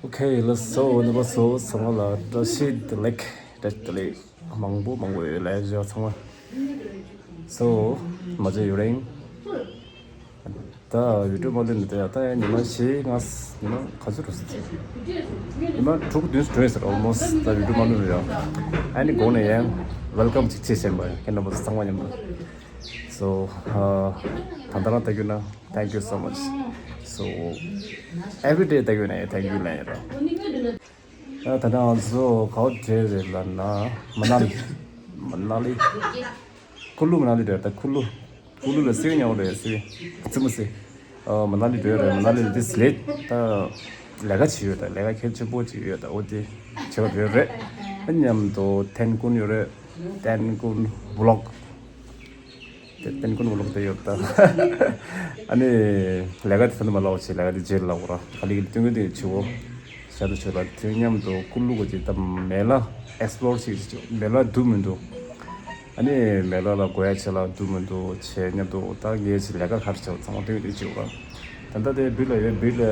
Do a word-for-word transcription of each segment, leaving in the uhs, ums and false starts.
Okay, let's go. ནུ་བ་སོ་ཚང་མ་ལ་བཀྲ་ཤིས་བདེ་ལེགས། བཀྲ་ཤིས་བདེ་ལེགས། མང་པོ་མང་པོ་ཡོད་ལ་བཞག་ཚང་མ། So, མ་བརྗེད་ཡོད་རེད། ད་ཡུ་ཊུབ་མ་ལོན་ནི་ད་ཡ་ད་ཡ་ཉི་མ་བཞི་ལྔ་ཉི་མ་ག་ཚོད་རེད། ཉི་མ་དྲུག་བདུན་ཙམ་འགྲོ་ཡོད་ཟེར། Almost ད་ཡུ་ཊུབ་མ་ལོན་རེད་ཡ། ཨ་ནི་གོང་ནས་ཡང་welcome ཅིག་བྱེད་བཞིན་པ་ཡ། ཁྱེད་རྣམ་པ་ཚོ་ཚང་མ་མཉམ་དུ། So, ད་ལྟ་རང་ལྟ་རྒྱུ་ན། Thank you so much. So, every day ལྟ་རྒྱུ་ན་ཡ་thank you ལབ་ཡ་ར། ད་ད་ང་ཚོ་ག་པར་འགྲོ་རེད་ལབ་ན། མ་ན་ལི། མ་ན་ལི། ཀུ་ལུ་མ་ན་ལི་འགྲོ་ཡ། ད་ཀུ་ལུ། ཀུ་ལུ་ལ་སིལ་ཉོ་འགྲོ་ཡ། སིལ། རྩེད་མོ་སིལ། ཨ། མ་ན་ལི་འགྲོ་ཡ་རེད། མ་ན་ལི་ལ་དེ་སླེབས། ད་ལས་ཀ་བྱེད་ཡོད། ད་ལས་ཀ་གལ་ཆེན་པོ་ཅིག་ཡོད། ད་འོ་དེ་བྱེད་པར་འགྲོ་ཡ་རེད། ཨ་མཉམ་དུ་ཐན་ཀུན་ཡོད་རེད། ཐན་ཀུན་བྷི་ལོག་དེ་ཐན་ཀུན་བྷི་ལོག་དེ་ཡོད་ད། ཨ་ནི་ལས་ཀ་དེ་ད་ནི་མ་ལབ་བྱས། ལས་ཀ་དེ་རྗེས་ལ་ལབ་ར། ག་ལེ་གི་སྟོན་གི་དེ་བྱེད་འོ། ཤ་དུ་ཆོད་ལ་དེ་མཉམ་དུ་ཀུ་ལུ་གོ་ཅིག་ད་མེ་ལ་ཨེགསི་པི་ལོར་ཞིག་བྱེད། མེ་ལ་སྡུག་མི་འདུག་ཨ་ནི་མེ་ལ་ལ་དགོས་ཡ་ཆེ་ལ་སྡུག་མི་འདུག་བྱས་མཉམ་དུ་ད་ངས་ཅིག་ལས་ཀ་ག་རེ་བྱེད་འོ་ཚང་མ་སྟོན་གི་དེ་བྱེད་འོ་ར། ད་ལྟ་དེ་བིར་ལ་ཡོད། བིར་ལ་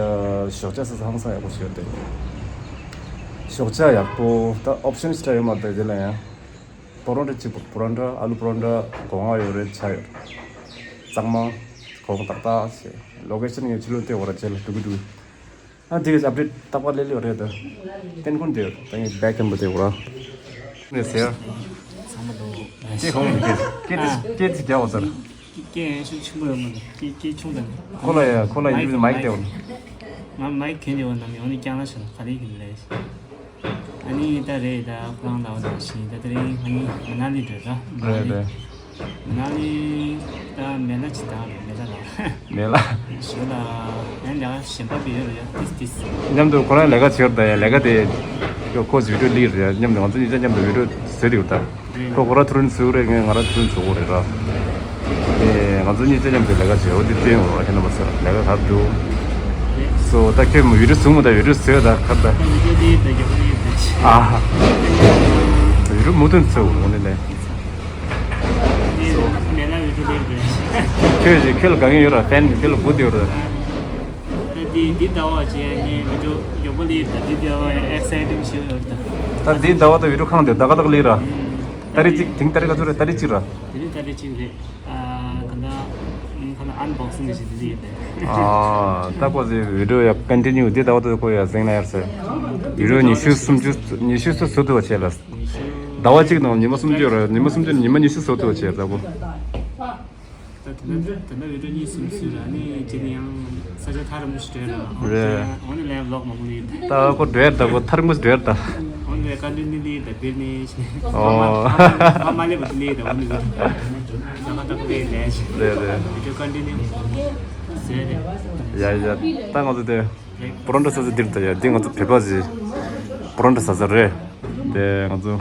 ཞོགས་ཇ་ཟ་ས་ཧང་སང་ཡག་པོ་ཞིག་ཡོད་དེ། ཞོགས་ཇ་ཡག་པོ་ད་ཨོབ་ཤན་ཞིག་ཡོད་མ་རེད་དེ་ལ་ཡང་། པོ་རོ་ཊ་གཅིག་པོ། པོ་རོ་ཊ། ཨ་ལུ་པོ་རོ་ཊ། སྒོ་ང་ཡོད་རེད། ཇ་ཡོད་རེད། གཙང་མ། གོང་ཏག་ཏག་བྱས། ལོ་ཀེ་ཤན་ངས་ཕྱི་ལོགས་སྟེར་འོ་ར། རྗེས་ལ་འགྲོ་གི་འདུག་ཨ་འདི་གི་ཨབ་ཌེཊ་རྟག་པར་སླེབས་ཡོད་རེད་ད། ཐན་ཀུན་དེ་ཡོད་རེད། ད་ངས་བེག་ཨེམ་པོ་དེ་འོ་ར། ནས་ཟེར། ཚང་མ་ལོ། སྐད་གོང་ནས་སྐད་སྐད་དེ་སྐད་དེ་རྒྱག་འོ་ཟེར། སྐད་ཡང་ཤུགས་ཆེན་པོ་ཡོད་མ་རེད། སྐད་སྐད་ཆུང་དང་། ཁོ་ལ་ཡ་ཁོ་ལ་ཡིན་མའིག་དེ་འོ། ང་མའིག་གྱོན་ཡོད་ནམ་ཡོང་ནས་རྐྱང་ལ་ཤོད་ག་རེ་ཡིན་ལས། ཨ་ནི་ད་རེད། ད་ཁོ་རང་ལ་འོ་ན་ཞིག་ད་དེ་རིང་ང་གཉིས་མ་ན་ལི་འགྲོ་ར། མ་ན་ལི། རེད་རེད། མ་ན་ལི་ད་མེ་ལ་ཅིག་དང་རེད། མེ་ལ་ལ། མེ་ལ། ཞོ་ལ་ཡང་ལས་ཀ་གཞན་པ་བི་ཡོད་རེད་ཡ། ཏིས་ཏིས། མཉམ་དུ་ཁོ་རང་ལས་ཀ་བྱེད་ད་ཡ། ལས་ཀ་དེ་ཁོ་ཁོ་བི་ཌིའོ་ལི་རེད་ཡ། མཉམ་དུ་ང་ཚོ་གཉིས་ཆ་མཉམ་དུ་བི་ཌིའོ་བཟོས་ཏེ་ཡོད་ད། རེད། ཁོ་ཁོ་རང་ཐུ་རུན་བཟོ་རེད། ངས་ང་རང་ཐུ་རུན་བཟོ་གོ་རེད་ར། ཨེ། ང་ཚོ་གཉིས་ཆ་མཉམ་དུ་ལས་ཀ་བྱེད། འོ་དེ་བསྟན་འོ་ཁྱེད་རྣམ་པ་ཚོར་ལས་ཀ་ག་རེ་འདུག་སོ་ད་ཁྱོད་མོ་བི་ཌིའོ་བཟོ་མོ་ད། བི་ཌིའོ་བཟོས་ད་ག་རེ་ད། ཨ་ཧ། བི་ཌིའོ་མུ་མཐུད་བཟོ་འོ་ནི་ནས། ཁྱོད་ཀྱིས་ཁྱོད་ལ་དགའ་མཁན་ཡོད་ར། ཕེན་ཁྱོད་ལ་དགའ་དེ་ཡོད་ར། ད་འདི་འདི་ཟླ་བ་བྱས་ནས་མི་འགྲོ་མགྱོགས་པོ་ལས་ད། འདི་ཟླ་བ་ཨེག་སའི་ཊིང་ཞིག་ཡོད་ད། ད་འདི་ཟླ་བ་ད་བི་ཌིའོ་ཁང་དེ་ད་ག་ད་ག་ལས་ར། ཏ་རིག་གཅིག་དེང་ཏ་རིག་ག་ཚོད་རེད། ཏ་རིག་གཅིག་ར། དེ་རིང་ཏ་རིག་གཅིག་རེད། ཨ། ག་ད། ཨ། ག་ད་ཨན་བོག་སིང་ཞིག་དེ་རིང་ཡིན་པས། ཨ། ད་ཁོ་ཚོའི་བི་ཌིའོ་ཡ་ཀོན་ཊི་ནིའུ་འདི་ཟླ་བ་ད་ཁོ་ཡ་གཟིགས་ན་ཡར་སོ། བི་ཌིའོ་ཉི་ཤུ་སུམ་ཅུ་ཉི་ཤུ་སོ་སོ་དུ་བ་བྱས་ལ། ཟླ་བ་གཅིག་ནང་ཉི་མ་སུམ་ཅུ་ར། ཉི་མ་སུམ་ཅུ་ནས་ཉི་མ་ཉི་ཤུ་སོ་དུ་བ་བྱས་ལ་ཁོ། ད་དེ་འདྲ་དེ་འདྲ་བི་ཌིའོ་གཉིས་གསུམ་བཟོས་ར། ཨ་ནི་རྗེས་ནས་ཡང་ས་ཆ་ཐག་རིང་པོ་ཞིག་བྲོས་ར། རེད། འོ་ནི་ལས་ཝི་ལོག་མང་པོ་ལས་ད། ད་ཁོ་བྲོས་ད། ཁོ་ཐག་རིང་པོ་ཞིག་བྲོས་ད། འོ་ནི་ཀོན་ཊི་ནིའུ་ལས་ད་བིར་ནི་ཞིག་ཨོ། མ་མ་མ་ལས་པ་དེ་ལས་ད། འོ་ནི་ཟ་མ་ཏག་ལས་ལས་ཞིག་རེད་རེད། བི་ཌིའོ་ཀོན་ཊི་ནིའུ་བཟོས་རེད། ཡ་ཡ། ད་ང་ཚོ་དེ་པོ་རོ་ཊ་ཟ་ས་འདིར་ད་ཡ། འདི་ང་ཚོ་བོད་པ་ཟིག་པོ་རོ་ཊ་ཟ་ས་རེད། དེ་ང་ཚོ།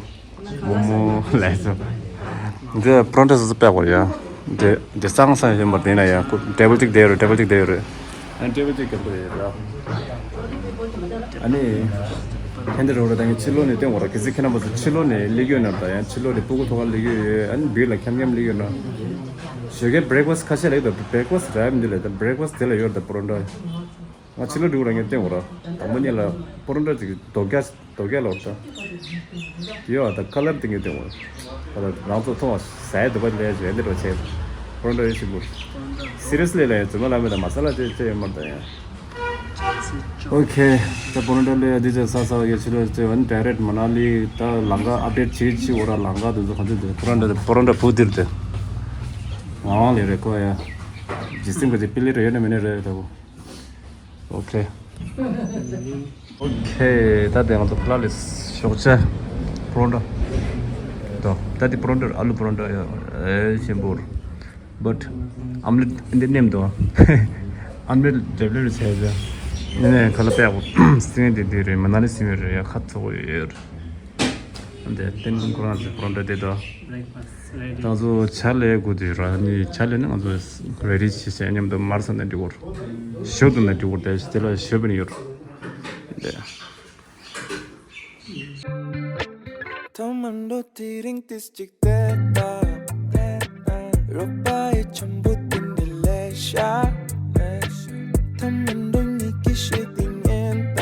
མོག་མོག་ལས་སོ། འདི་པོ་རོ་ཊ་སོ་སོ་པད་གོ་ཡ། འདི་འདི་གཙང་གཙང་ཡིན་པར་དེ་ན་ཡ། ཁོ་ཊེ་བལ་གཅིག་དེ་རེད། ཊེ་བལ་གཅིག་དེ་རེད། ཨ་ཊེ་བལ་གཅིག་ག་པར་རེད་ར། ཨ་ནི། ཧན་དེ་རོ་ར་ད་ངས་ཕྱི་ལོགས་ནས་སྟོན་གོ་ར། གལ་སྲིད་ཁྱེད་རྣམ་པ་ཚོ་ཕྱི་ལོགས་ནས་སླེབས་ཡོད་ན་ད་ཡང་ཕྱི་ལོགས་ནས་སྤུ་གུ་ཐོག་ཁར་སླེབས་ཡོད་ཡོད། ཨ་ནི་བིར་ལ་འཁྱམ་འཁྱམ་སླེབས་ཡོད་ན། ཞོགས་ཀའི་བྷི་རེག་ཕ་སི་ཁ་ཤས་ལེགས་དང་བྷི་རེག་ཕ་སི་ར་མི་འདི་ལ་ད་བྷི་རེག་ཕ་སི་དེ་ལ་ཡོད་ད་པོ་རོ་ཊ། ང་ཕྱི་ལོགས་འགྲོ་ར་ངས་སྟོན་གོ་ར། དང་པོ་ཉིད་ལ་པོ་རོ་ཊ་ཅིག་རྡོ་རྒྱ་རྡོ་རྒྱ་ལོག་ད། དེ་ཡོད་ད་ཁ་ལར་དེ་ངས་སྟོན་གོ་ར། ཁ་ལར་རང་ཚོ་མཐོང་བ་ཟས་འདི་པ་ལས་རེད་འདི་རོ་ཆེ། པོ་རོ་ཊ་ཡོད་ཞིག་པོ། སི་རི་ཡས་ལི་ལ་ཡང་རྫུན་མ་ལབ་མེད་ད། མ་ས་ལ་ཅེ་ཅེ་ཡོད་མ་ད་ཡང་། ཨོ་ཁེ། ད་པོ་རོ་ཊ་ལས་འདི་ཚོ་ས་ས་ཡོད་ཕྱི་ལོགས་ཅེ་ཝན་ཌའི་རེག་མ་ན་ལི་ད་ལམ་ཁ་ཨབ་ཌེཊ་བྱེད་ཅི་འོ་ར། ལམ་ཁ་དེ་ཚོ་ག་ཚོད་དེ་པོ་རོ་ཊ་པོ་རོ་ཊ་བུ་དིར་དེ། ང་ལས་རེད་ཁོ་ཡ། ཇི་སིམ་ག་ཅེ་པི་ལི་རེ་ཡོད་ན་མེད་ན་རེད་ད་བོ། ཨོ་ཁེ། ཨོ་ཁེ། ད་དེ་ང་ཚོ་ཕ་ལ་ལས་ཞོགས་ཇ་པོ་རོ་ཊ་དོ། ད་དེ་པོ་རོ་ཊ་ཨ་ལུ་པོ་རོ་ཊ་ཨེ་ཞིམ་པོ་རེད། བཊ་ཨམ་ལེཊ་འདི་ནེམ་དོ། ཨམ་ལེཊ་འདྲ་པོ་རེད་ཟེར་ཟེར། ནས་ཁ་ལ་པད་གོ་སིང་འདི་འདི་རེད། མ་ན་ལི་སིང་རེད་ཡ། ཁ་ཚ་པོ་ཡོད་རེད། འདི་ཏན་ཏན་ཁོ་རང་ཚོ་པོ་རོ་ཊ་དེ་དོ། ང་ཚོ་ཇ་ལས་དགོས་དུས་ར་ནི་ཇ་ལས་ནི་ང་ཚོ་རེ་ཌི་བྱེད་བྱས་མཉམ་དུ་མར་ས་ནས་འགྲིག་གོ། ཞོ་དུ་ན་འགྲིག་གོ། དེ་དེ་ལ་ཞོ་བིན་ཡོད། དེ། ཐོག་མར་འགྲོ་དེ་རིང་ཏིས་གཅིག་བལྟས་པ། རོགས་པ་ཡི་འཆམ་པོ་དེ་འདྲ་ལས་ཤ། ཐོག་མར་འགྲོ་ཉིད་ཀྱི་ཤེས་དེ་ཉན་པ།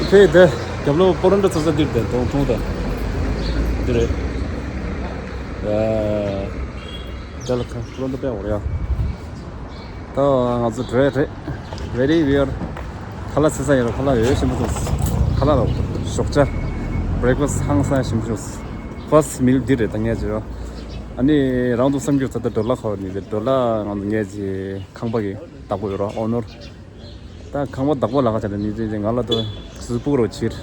ཁྱེད་དེ་རྒྱབ་ལོགས་སྤོ་རོན་ཊོ་ཚོ་ས་འདིར་དེ་གདོང་མཐོང་དང་འདི་རེད། ཨ། དེ་ལ་ཁ་སྤོ་རོན་ཊོ་དཔེ་འོ་རེད་ཡ། ད་ང་ཚོ་འགྲོ་ཡ་རེད། Very weird. ཁ་ལག་ཟས་ས་ཡོད་ར། ཁ་ལག་ཡོད་ཞིམ་པོ་འདུག་ཁ་ལག་ལ་ཞོགས་ཇ། Breakfast ཧང་སང་ཞིམ་པོ་འདུག First meal འདི་རེད་ད་ངས་བྱས་ར། ཨ་ནི་རང་དུ་བསམ་རྒྱུ་ད་ལྟ་ཌོ་ལར་ཁ་བ་ནི་རེད། ཌོ་ལར་ང་ཚོ་ངས་བྱས་ཁང་པ་གི་བདག་པོ་ཡོད་ར། ཨོ་ནར། ད་ཁང་པ་བདག་པོ་ལ་ཁ་ཆ་ལ་ནི་ཅན་ཅན་ང་ལ་ད་སུ་སྤུ་རོ་ཕྱིར།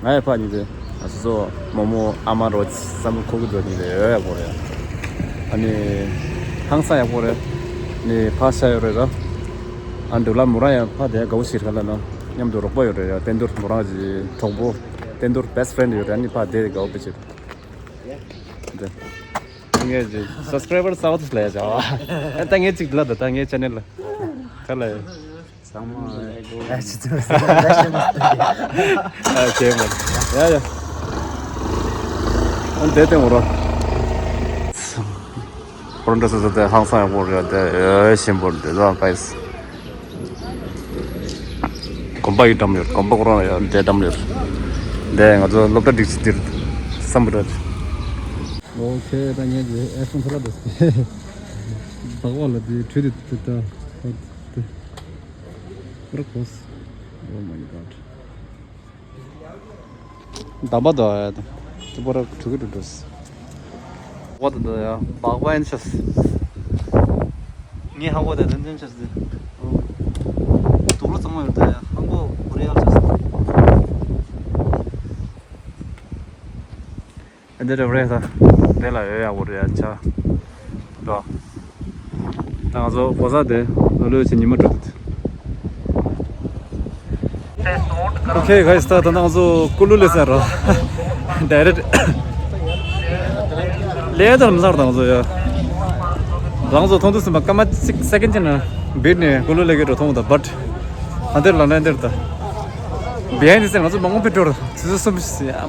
ང་ཡི་ཕ་ནི་དེ་ང་སོ་སོ་མོ་མོ་ཨ་མ་རོ་བསམ་བློ་འཁོར་གི་འགྲོ་ནི་རེད། ཡོད་ཡག་པོ་རེད། ཨ་ནི་ཧང་སང་ཡག་པོ་རེད། ནི་ཕ་ཤ་ཡོད་རེད་ར། ཨ་འདུག་ལ་མོ་རང་ཡང་ཕ་དེ་དགའ་བོ་ཞིག་རེད་ལ་ན། མཉམ་དུ་རོགས་པ་ཡོད་རེད་ཡ། བསྟན་རྡོར་མོ་རང་གི་གྲོགས་པོ། བསྟན་རྡོར་best friend ཡོད་རེད། ཨ་ནི་ཕ་དེ་དགའ་བོ་དཔེ་ཆེ་རེད། ངས་ཀྱི་subscriber གསར་པ་ལ་ཡ་བྱ་བ། ད་ངས་གཅིག་ལ་ད་ད་ངའི་channel ལ་ག་ལ་ཡ། ཚང་མ་ཨེ་གོ། ཨ་ཅི་ཚོ་ཨ་ཅེ་མ་ཡ་ཡ། ཨ་འདས་ཏེ་འོ་ར། སྤོ་རོན་ཊོ་ཟ་ས་དེ་ཧང་སང་ཡག་པོ་རེད་དེ། ཨེ་ཞིམ་པོ་རེད་དེ་ད་guys། དགོན་པ་ཡི་འགྲམ་ཡོད། དགོན་པ་ཁོ་རང་ཡོད་དེ་འགྲམ་ཡོད། དེ་ང་ཚོ་སློབ་གྲྭ་སྒྲིག་ཆས་འདིར་བསམ་པ་རེད། ཨོ་ཁེ། ད་ངས་ཀྱི་ཨེ་ཕོན་ཁ་ལག་འདུག་སྟེ། བདག་པ་ལ་དེ་ཁྲུས་དེ་དེ་ད་ད་དེ་པར་གོས། Oh my god. འདམ་པ་དོ་ཡ་དེ་པར་ཁྲུ་གི་ཁྲུ་འགྲོ། བ་དེ་དོ་ཡ་བག་པ་ཡན་ཆད། ངས་ཧ་གོ་དེ་དེ་དེ་ཆད་དེ། དུག་ལོག་ཚང་མ་ཡོད་དེ་ཧང་གོ་གོ་རེ་ཡ་ཆད། འདི་རེད་རེད་ད། འདི་ལ་ཡོད་ཡག་པོ་རེད་ཡ་ཆ། འགྲོ། ད་ང་ཚོ་གོ་ས་དེ་ལོ་ལོ་ཆེ་ཉི་མ་འགྲོ་དུས། Okay guys, ད་ད་ང་ཚོ་ཀུ་ལུ་ལེ་ས་ར། Direct ལེ་དར་མི་སར་ད་ང་ཚོ་ཡ། རང་ཚོ་མཐོང་དུས་སུ་མ་སྐར་མ་གཅིག་second ཅིག་ན་བིར་ནས་ཀུ་ལུ་ལེ་གི་འགྲོ་མཐོང་ད། But ཨ་འདིར་ལ་ལན་འདིར་ད། Behind the scene ང་ཚོ་མང་པོ་ཕེབས་འགྲོ་ར། ཆུ་ཚོད་གསུམ་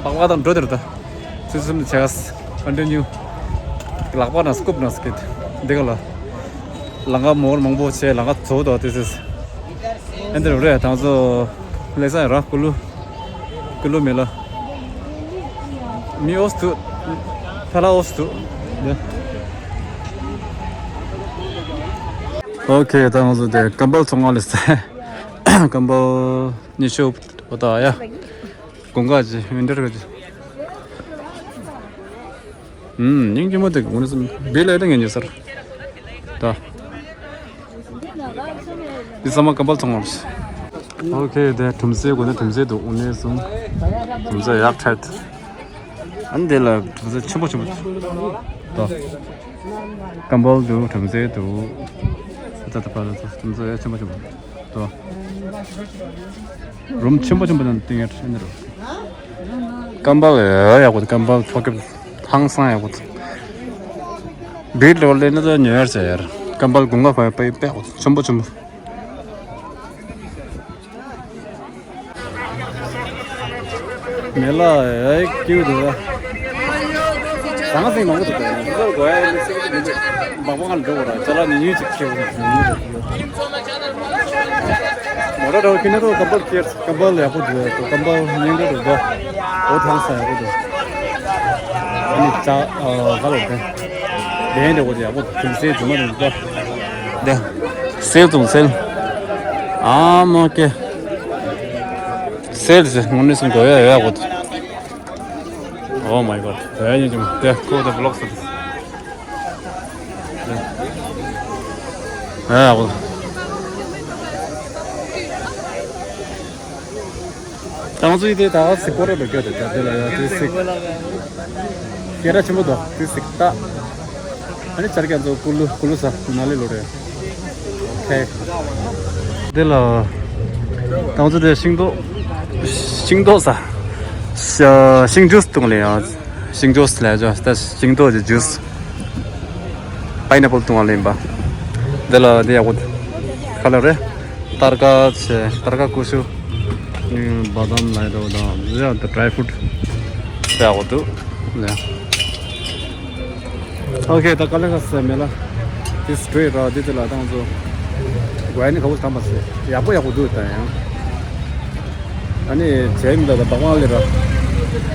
བག་བག་དང་འགྲོ་དེར་ད། ཚུལ་གསུམ་དུ་བྱས། Continue. ལག་པ་ན་སྐུབ་ན་སྐད། འདི་ག་ལ། ལང་ཀ་མོར་མང་པོ་བྱས་ལང་ཀ་ཚོ་དོ་དེ་སིས། ཨེ་འདི་རུ་རེད་ད་ང་ཚོ། ལེ་ས་ར་ཀུ་ལུ། ཀུ་ལུ་མེ་ལ། མི་ཨོས་དུ། ཕ་ལ་ཨོས་དུ། Okay ད་ང་ཚོ་དེ་ཀམ་པལ་ཚོང་ཁང་ལེ་ས། ཀམ་པལ་ཉི་ཤུ་འོ་ད་ཡ། དགུན་ཁ་ཅི་ཝིན་ཊར་ཁ་ཅི། ཨུམ། སྙིང་རྗེ་མོ་དེ་དགུན་ནས་སམ་བི་ལ་ཡ་ད་ངས་ཉོས་ཟེར། ད། འདི་ཚང་མ་ཀམ་པལ་ཚོང་ཁང་རེད། Okay དེ་གྲུམ་ཟེ་དགོས་ན་གྲུམ་ཟེ་འདུག་དགུན་ནས་སམ། གྲུམ་ཟེ་ཡག་འཕྲད། ཨ་ནི་དེ་ལ་གྲུམ་ཟེ་ཆེན་པོ་ཆེན་པོ། ད། ཀམ་པལ་འདུག་གྲུམ་ཟེ་འདུག་ད་ད་ད་གྲུམ་ཟེ་ཡག་ཆེན་པོ་ཆེན་པོ། ད། རུམ་ཆེན་པོ་ཆེན་པོ་དང་ཏིང་ཡར་ཨེ་ནི་རུ། ཀམ་པལ་ཡ་ཡག་པོ་འདུག་ཀམ་པལ་ཕོ་ཁེབས་ཧང་སང་ཡག་པོ་འདུག་བིར་ལོ་ལེ་ནི་ད་ཉོ་ཡར་བྱ་ཡར། ཀམ་པལ་དགུན་ཁ་ཕ་ཡ་པའི་པའི་ཆེན་པོ་ཆེན་པོ། མེ་ལ་ཡ་ཀིའུ་འདུག་ལ། ཟང་ཟིང་མང་པོ་འདུག་ད་ཡང་འདི་ཚོར་དགོས་ཡ་ལི་སི་ཀི་མི་འདུག་འབག་པ་ང་འགྲོ་དགོས་ར་ཅ་ལག་ཉུང་ཉུང་ཅིག་ཁྱེར་དགོས་ར། མོ་ཊ་འདྲ་བོ་ཁྱེར་ན་ད་ཀམ་པལ་ཁྱེར། ཀམ་པལ་ཡག་པོ་འདུག་ཀམ་པལ་སྙིང་རྗེ་འདུག་ད། འོ་ཐང་ས་ཡག་པོ་འདུག་ཨ་ནི་ཅ་ཨ་ག་ལ་དེ་ལྡན་འདྲ་བོ་དེ་ཡག་པོ་འདུག་དེ་སེལ་རྫུན་མ་འདུག་ད། དེ་སེལ་དང་སེལ། ཨ་མ་ཀེ། སེལ་ཟེར་དངོས་གནས་སུ་འགྲོ་ཡ་ཡག་པོ་འདུག Oh my god. ད་ཡིན་ཅིང་དེ་ཁོ་དེ་བི་ལོག་ཟེར། ཨ་འོ། ཏང་ཙུའི་དེ་ད་ག་སི་ཀོ་རེ་བེ་ག་དེ་ད་དེ་ལ་ཡ་དེ་སི། སྐད་གྲགས་ཆེན་པོ་འདུག་དེ་སི་ད། ཨ་ནི་ཆར་རྒྱ་མཚོ་ཀུ་ལུ་ཀུ་ལུ་ས་ན་ལི་ལོ་རེད། ཨོ་ཁེ། དེ་ལ། ཏང་ཙུའི་དེ་ཤིང་ཏོག་ཤིང་ཏོག་ས། ཤ་ཤིང་ཇུས་བཏུང་ལེ་ཡ། ཤིང་ཇུས་ལ་ཇོ་ད་ཤིང་ཏོག་གི་ཇུས། Pineapple བཏུང་བ་ལེན་པ། འདི་ལ་འདི་ཡག་པོ་འདུག་ག་ལ་རེད། སྟར་ཀ་ཆེ་སྟར་ཀ་ཀུ་ཤུ། ཨུམ། བ་དམ་ལ་ཡ་འདྲ་བོ་དང་འདི་ཡག་འདི་dry fruit འདི་ཡག་པོ་འདུག་ལེ། ཨོ་ཁེ། ད་དཀའ་ལས་ཁག་ས་མེད་ལ། འདི་straight ར་འདི་དེ་ལ་ཏང་ཙུའི། དགོས་ནི་ག་བོ་དམ་པ་ཟེར་ཡག་པོ་ཡག་པོ་འདུག་ད་ཡང་། ཨ་ནི་བྱས་མི་ད་ད་བག་མ་ལས་ར།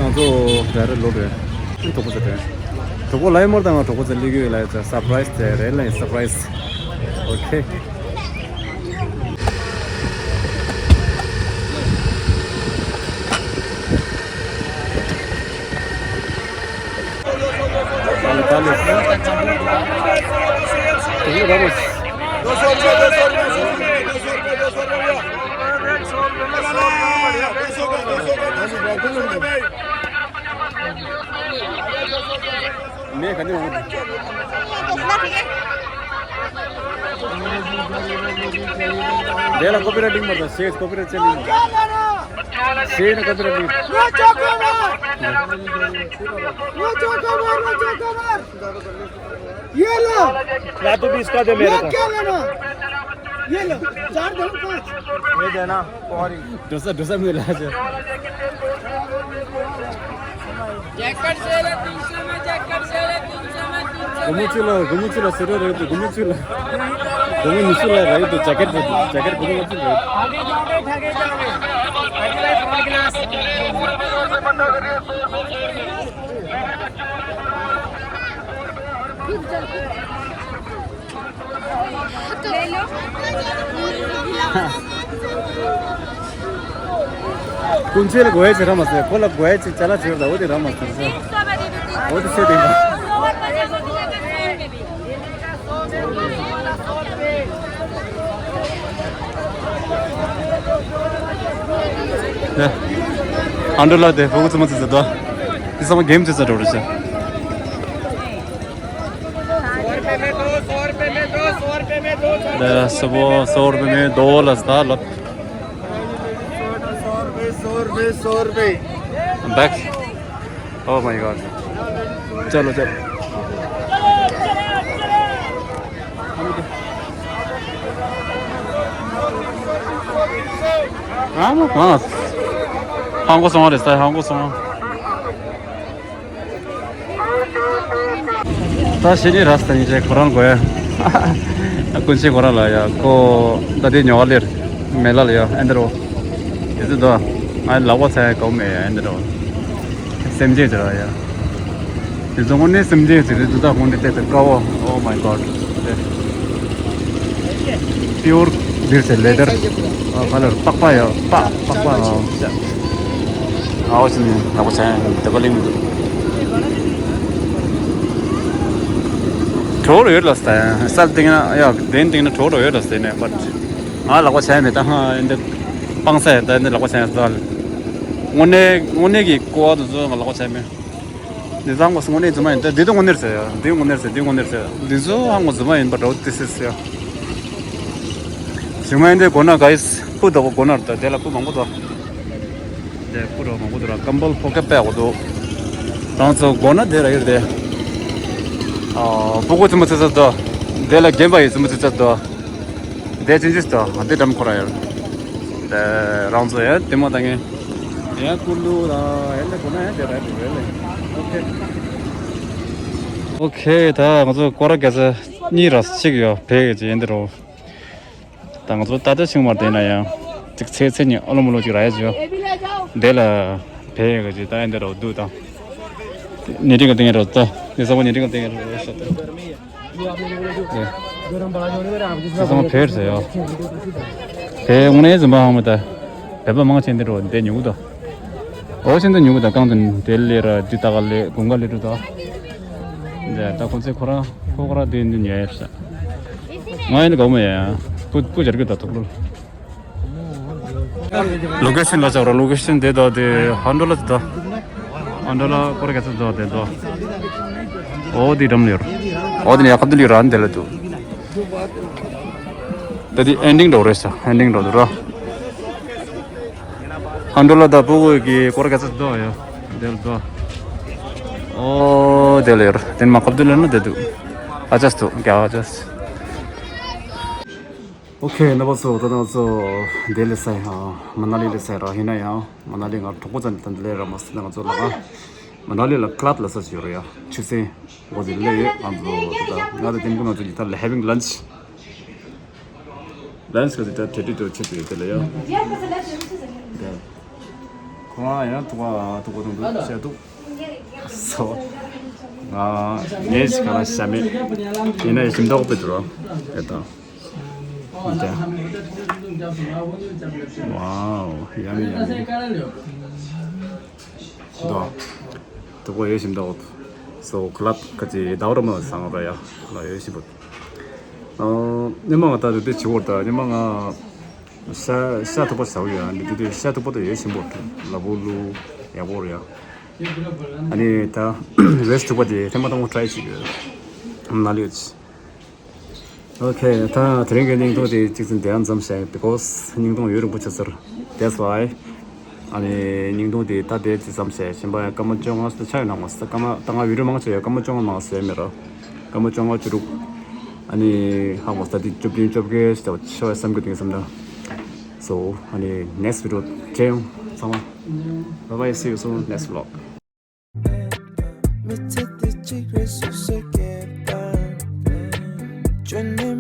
ང་ཚོ་ར་ར་ལོ་རེད། ཨ་གྲོགས་པོ་ཚོ་དྲན། གྲོགས་པོ་ལའི་མོར་དང་ང་གྲོགས་པོ་ཚོ་ལི་གུ་ལ་ཡ་ས་པ་རའི་སི་དེ་རེད་ལ་ཡ་ས་པ་རའི་སི། ཨོ་ཁེ། Dale, dale. Vamos. Dela copyright ding marda, stage copyright chali. Stage na copyright ding. ये लो। या तो बीस का दे मेरे को। क्या लेना? ये लो, चार दो पाँच। ये देना, और ही। डोसा, डोसा मिला है। जैकेट से ले तीन सौ में, जैकेट से ले तीन सौ में, तीन सौ में। गुमुचुला, गुमुचुला, सुरो रे, गुमुचुला। गुमुचुला, राइट, जैकेट, जैकेट गुमुचुला। आगे जाओगे, ठगे जाओगे। अगला front class. ཀུན་གཅིག་ལ་དགོས་ཡ་ཅིག་རག་མ་སོང་། ཁོ་ལ་དགོས་ཡ་ཅིག་ཅ་ལག་ཅིག་ཡོད་ལ་འོ་དེ་རག་མ་སོང་། འོ་དེ་སེ་དེ་ཡིན། ཨན་ཌོ་ལ་དེ་ཕྲུ་གུ་ཚོ་མ་ཚོ་ཟེར་དོ། དེ་ཚང་མ་གེམ་ཅིག་ཟེར་འགྲོ་རེད་ཤག་ལ་སོ་པོ་སོ་རུ་པེ་མེ་དོ་ལ་སྟ་ལབ། Back. Oh my God. चलो, चलो। हाँ, हाँ। 한국 생활 있어요, 한국 생활. ད་ཤེས་ཀྱི་རེད་ད་ཉིན་ཅིག་ཁོ་རང་དགོས་ཡ། ཀུན་གཅིག་ཁོ་རང་ལ་ཡ་ཁོ་ད་དེ་ཉོ་བ་ལེར་མེ་ལ་ལ་ཡ་ཨེ་འདྲ་བོ། དེ་ཚོ་ད་ང་ལག་པ་ཚ་ཡ་གོ་མེད་ཡ་ཨེ་འདྲ་བོ། སེམས་ཅན་ཅིག་ར་ཡ། དེ་ཚོ་དངོས་གནས་སེམས་ཅན་ཅིག་རེད་འདུག་ད་དངོས་གནས་བལྟས་ཚེ་དཀའ་བོ། Oh my God. Pure འདིར་ཚེ་ལེ་དར། ཨ་ཁ་ལར་པགས་པ་ཡོད་པགས་པགས་པ། ཨོ་ཨོ་ཞིམ་ནི་ལག་པ་ཆ་ཡང་འདི་པ་ལིང་འདུག་གྲོགས་རོ་ཡོད་ལ་ས་ཡང་སལ་སྟེང་ན་ཡ་གདན་སྟེང་ན་གྲོགས་རོ་ཡོད་ལ་ས་ནས་པར་ང་ལག་པ་ཆ་ཡང་མེད་ད་ཧ་འདི་སྤང་ས་ཡ་ད་འདི་ལག་པ་ཆ་ཡང་སལ་དངོས་གནས་དངོས་གནས་ཀྱི་ཀོ་བ་དུ་ཚོ་ང་ལག་པ་ཆ་ཡང་མེད། འདི་ཚང་མ་དངོས་གནས་རྫུན་མ་ཡིན་ད། འདི་དུ་དངོས་གནས་རེད་ཟེར་ཡ། འདི་དངོས་གནས་རེད་ཟེར། འདི་དངོས་གནས་རེད་ཟེར། འདི་ཚོ་ཧ་ངོ་རྫུན་མ་ཡིན་པ་འདྲ་བོ་དེ་སྲིད་ཟེར་ཡ། རྫུན་མ་ཡིན་དེ་གོ་ན་ག་ཡིས་སྤུ་དག་གོ་ན་རེད་ད། དེ་ལ་སྤུ་མང་པོ་འདུག་དེ་སྤུ་རོ་མང་པོ་འདུག་ར་ཀམ་པོལ་ཕོ་ཁེ་པད་གོ་འདུག་རང་ཚོ་གོ་ན་དེ་ར་ཡོད་དེ། ཨ་སྤུ་གུ་རྫུན་མ་ཚེ་ཚ་འདུག་དེ་ལ་རྒན་པ་ཡི་རྫུན་མ་ཚེ་ཚ་འདུག་དེ་ཅི་ཅི་འདུག་དེ་འགྲམ་ཁོ་ར་ཡོད། དེ་རང་ཚོ་ཡ་དེ་མ་ད་ངས། ཡང་ཀུན་ལུ་ལ་ཡང་ལེ་གོ་ན་ཡང་དེ་ར་དེ་རེད་ལེ། ཨོ་ཁེ། ཨོ་ཁེ། ད་ང་ཚོ་སྐོར་ར་རྒྱ་ཚ་གཉིས་ར་གཅིག་ཡོད་བེ་གི་ཅི་ཡིན་དེ་རོ། ད་ང་ཚོ་ད་ལྟ་ཆིང་མར་དེ་ན་ཡང་ཅིག་ཚེ་ཚེ་གཉིས་ཨ་ལོ་མོ་ལོ་ཅིག་ར་ཡ་ཅི་ཡོད། དེ་ལ་བེ་གི་ཅི་ད་ཡིན་དེ་རོ་དུ་ད། ནི་རིང་གི་སྟེང་རོ་ད། ནི་ས་བོ་ནི་རིང་གི་སྟེང་རོ་ཤ་ད། དེ་ཚང་མ་བེར་ཟེར་ཡོད། དེ་དངོས་གནས་རྫུན་པ་ཧང་མོ་ད། བོད་པ་མང་ཆེ་འདི་འགྲོ་འདི་ཉུག་ད། འོ་ཆེན་འདི་ཉུག་ད་གང་དུ་དེ་ལས་ར་འདི་ད་ག་ལས་དགུན་ཁ་ལས་འགྲོ་ད། འདི་ད་ཁོ་ཚེ་ཁོ་ར་ཁོ་ཁོ་ར་འདི་འདི་ཉལ་ཡར་ས། ང་ཡིན་གོ་མོ་ཡ། སྤུ་སྤུ་སྦྱར་གི་ད་ཐུག་ལོ། ལོ་ཀེ་ཤན་ལ་ཆགས་ར། ལོ་ཀེ་ཤན་དེ་དང་དེ་ཧན་ཌོ་ལ་དེ་དང་། ཧན་ཌོ་ལ་སྐོར་ག་ཚོད་དང་དེ་དང་། འོ་དེ་འགྲམ་ལ་ཡོད། འོ་དེ་ནས་ཡ་ཁ་དུ་ལི་ར་འདི་ལ་དུ། དེ་དེ་ཨེན་ཌིང་འགྲོ་རེད་ས། ཨེན་ཌིང་འགྲོ་དུ་ར། ཧན་ཌོ་ལ་དང་སྤུ་གུ་གི་སྐོར་ག་ཚོད་དང་ཡོད་དེ་ལ་དང་། འོ་དེ་ལ་ཡོད། དེ་ནས་མ་ཁ་དུ་ལི་ན་དེ་དུ། ཨ་ཅག་སྟུ་ག་ཨ་ཅག་ཨོ་ཁེ། རྣམ་པ་ཚོ་ད་ང་ཚོ་ལྡི་ལི་ས་ཡ་མ་ན་ལི་ལ་ས་ཡ་ར་ཡིན་ན་ཡང་མ་ན་ལི་ང་གྲོགས་པོ་ཚོ་ནས་ད་ལྡི་ལི་ར་མ་སི་ན་ང་ཚོ་ལ་མ་ན་ལི་ལ་ཀླད་ལ་ས་ཅིག་ཡོད་རེད་ཡ། ཆུ་ཚན་འོ་དེ་ལས་ཡོད། ང་ཚོ་ད་ང་ཚོ་དེ་མགོ་ང་ཚོ་ཡིད་ཐར་ལ་having lunch lunch ག་དེ་ད་དེ་དུས་དུ་ཆེད་དུ་ཡོད་དེ་ལ་ཡ། ཁོ་རང་ཡང་ཐུག་པ་ཐུག་པ་དང་འདུག་བཤད་འདུག་སོ། ང་ངས་ཞིག་ག་ལ་བཤད་མེད། ཡིན་ན་ཡང་ཞིམ་མདོག་དཔེ་འདུག་རོ། ཨེ་ད། ཨོ་ཀེ། Wow, yummy, yummy. དོ། དུ་གོ་ཡོད་ཞིམ་མདོག་སོ་ཁ་ལབ་ཁ་ཅིག་ཟླ་བ་ར་མ་བཟང་ར་ཡ། ལ་ཡོད་ཞིམ་པོ། ཨ། ཉི་མ་ང་ད་དུ་དེ་བྱི་བོར་ད་ཉི་མ་ང་། ཤ་ཤ་ཐུག་པ་ཟ་བ་ཡོད་ཨ་འདི་དུས་ཤ་ཐུག་པ་དུ་ཡོད་ཞིམ་པོ་ལ་བུ་ལུ་ཡག་པོ་རེད་ཨ། ཨ་ནི་ད་རེས་ཐུག་པ་དེ་ཐེངས་མ་དང་པོ་ཊ་རའི་བྱེད་ཡོད་ན་ལུས། ཨོ་ཁེ། ད་དེ་རིང་གི་བརྙན་ཐུང་དེ་གཅིག་ཙམ་དེ་ཡང་མཚམས་བཞག་because བརྙན་ཐུང་ཡུན་རིང་པོ་ཆགས་ཚར། That's why ཨ་ནི་བརྙན་ཐུང་དེ་ད་དེ་གཅིག་ཙམ་བྱས་གཞན་པ་ཡང་སྐར་མ་བཅོ་ལྔ་ཙམ་ཆགས་ཡོད་ན་མ་ཟད་སྐར་མ་ད་ང་བི་ཌི་ཡོ་མང་ཆེ་ཡོད་སྐར་མ་བཅོ་ལྔ་མང་ཟད་མེད་ར། སྐར་མ་བཅོ་ལྔ་བཅུ་དྲུག་ཨ་ནི་ཧ་གོ་ས་དེ་བཅུ་བདུན་བཅོ་བརྒྱད་ཞེས་བྱ་བ་ཆེ་བ་བསམ་གྱི་འདུག་བསམ་ད། So ཨ་ནི་next video དེ་ཡང་ཚང་མ། Bye bye, see you soon, next vlog. མི་ཚེ་འདི་གཅིག་རེད་སུ་ཞིག་གིས་བདག་བཅོས་ནས་